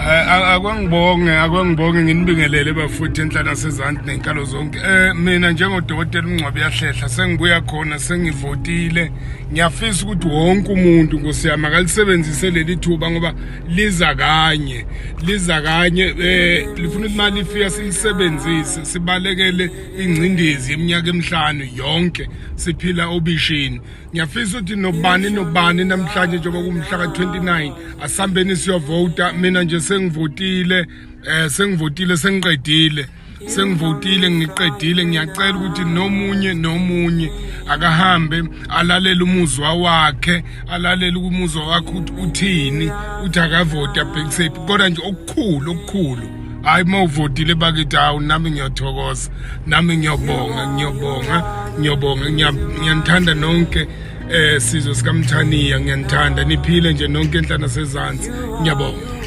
Akwangibonge, akwangibonge, nginibingelele bafuthi enhlana sezansi nenkalo zonke. Mina njengodokotela uNgcwabe yahlehla sengibuya khona, sengivotile. Ngiyafisa ukuthi wonke umuntu, Nkosi yami, akalisebenzise leli thuba ngoba liza kanye, liza kanye. Lifuna ukuthi mali ifika silisebenzise, sibalekele ingcindezi yeminyaka emihlanu yonke siphila obishini. Ngiyafisa ukuthi nobani nobani namhlanje njengoba kumhla ka-29 asihambeni siyovota. Mina nje sengivotile, sengivotile, sengiqedile, sengivotile, ngiqedile. Ngiyacela ukuthi nomunye nomunye akahambe alalele umuzwa wakhe, alalele umuzwa wakhe ukuthi uthini, uthi akavoti abhekisephi. Kodwa nje okukhulu, okukhulu, hayi, uma uvotile bakithi, hawu, nami ngiyathokoza, nami ngiyobonga, ngiyobonga, ngiyobonga. Ngiyanithanda nonke, sizwe sikaMthaniya, ngiyanithanda, niphile nje nonke enhlana sezansi. Ngiyabonga.